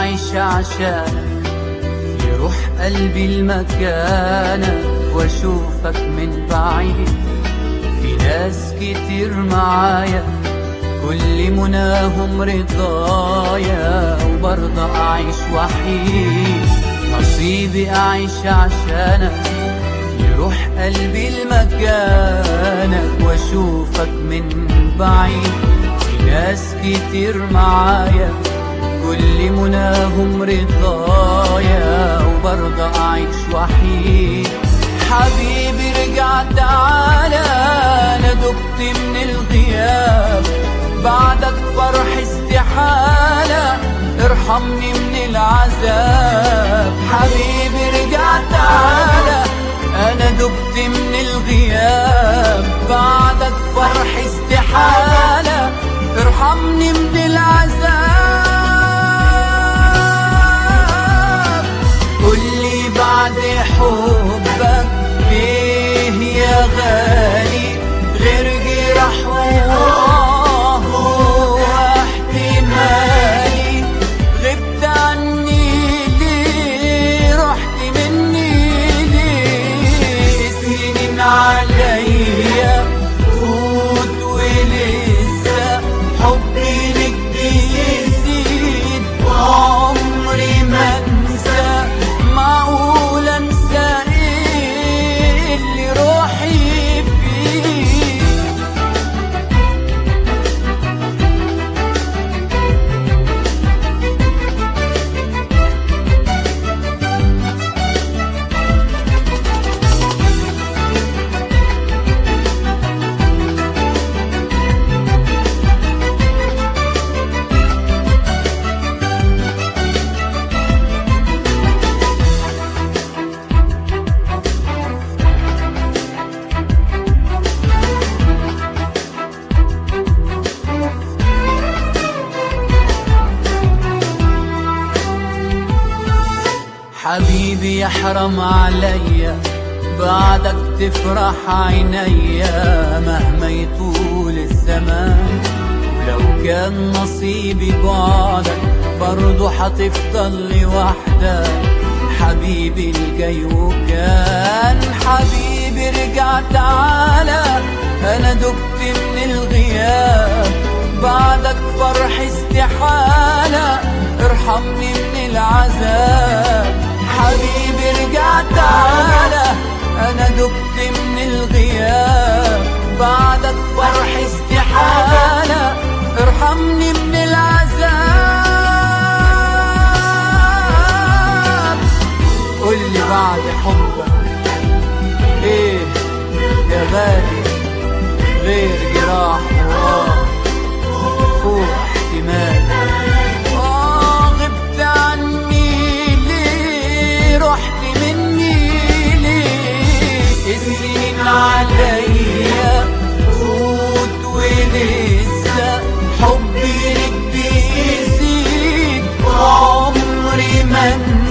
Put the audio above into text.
أعيش عشانك، يروح قلبي لمكانك وأشوفك من بعيد. في ناس كتير معايا كل مناهم رضايا، وبرضه أعيش وحيد. نصيبي أعيش عشانك، يروح قلبي لمكانك وأشوفك من بعيد. في ناس كتير معايا كل مناهم رضايا، وبرضه أعيش وحيد. حبيبي رجع تعالى، أنا دبت من الغياب، بعدك فرح استحالة، ارحمني من العذاب. حبيبي رجع تعالى، أنا دبت من الغياب، بعدك فرح استحالة، ارحمني من العذاب. قولي بعد حبك ليه يا غالي، غير جراح وآه واحتمالي. غبت عني ليه، رحت مني ليه، سنين عليا فوت ولسه حبي لك بيزيد، وعمري ما انسى. معقول انسى ايه اللي روحي فيه؟ حبيبي يحرم عليا بعدك تفرح عينيا، مهما يطول الزمان. ولو كان نصيبي بعدك برضو حتفضل لوحدك، حبيبي الجاي وكان. حبيبي رجع تعالى، أنا دبت من الغياب، بعدك فرح استحالة، ارحمني من العذاب. حبيبي رجع تعالى، أنا دبت من الغياب، بعدك فرح استحالة، ارحمني من العذاب. قولي بعد حبك ايه يا غالي، غير جراح وآه فوق احتمال. غبت عني ليه، رحت مني ليه، السنين عليا فوت ولسه حبي لك بيزيد، وعمري ما انسى.